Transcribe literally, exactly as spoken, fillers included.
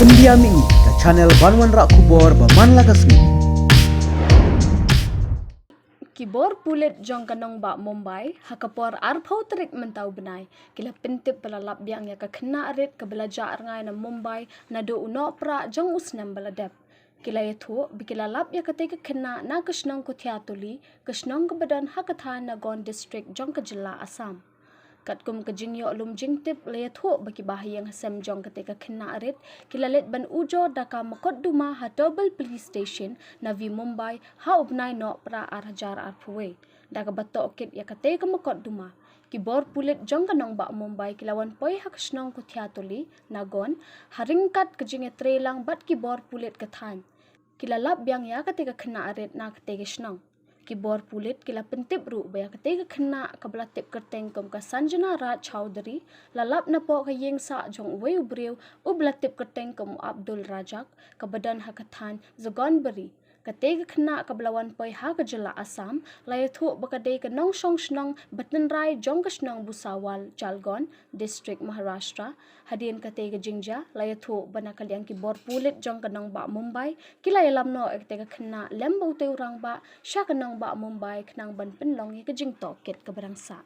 India Mini, ka channel ban wanrah khubor ba man la ka sngi. Ki bor pulit jong ka nongbah Mumbai, ha ka por arphew tarik mynta u bnai, ki la pyntip ba la lap biang ïa ka khynnah rit kaba la jah rngai na Mumbai naduh u Nohprah jong u snem ba la dep. Ki la ïathuh ba ki la lap ïa katei ka khynnah na ka shnong Kuthiatoli, ka shnong kaba don ha ka thaiñ Nagaon District jong ka jylla Assam. Katkum ka jingïoh lum jingtip, la ïathuh ba ki bahaïing hasem jong katei ka khynnah rit ki la leit ban ujor da ka mukotduma ha Tarbal Police Station, Navi Mumbai, ha u bnai Nohprah ar hajar arphew wei. Da kaba tohkit ïa katei ka mukotduma, ki bor pulit jong ka nongbah Mumbai ki la wan poi ha ka shnong Kuthiatoli, Nagaon, ha ryngkat ka jingïatreilang bad ki bor pulit ka thaiñ. Ki la lap biang ïa katei ka khynnah rit na katei ka shnong. Ki bor pulit ki la pyntip ruh ba ïa katei ka khynnah kaba la tip kyrteng kum ka Sanjana Raj Chowdhury, la lap napoh ka ïing sah jong uwei u briew uba la tip kyrteng kum u Abdul Rajak, kaba don ha ka thaiñ Jagonbari. Katei ka khynnah kaba la wan poi ha ka jylla Assam, la ïathuh ba ka dei ka nongshong shnong ba tynrai jong ka shnong Bhusawal, Jalgaon, District Maharashtra. Hadien katei ka jingjia, la ïathuh ba na ka liang ki bor pulit jong ka nongbah Mumbai ki la ïalam noh ïa katei ka khynnah lem bad utei u rangbah sha ka nongbah Mumbai khnang ban pynlong ïa ka jingtohkit kaba dang sah.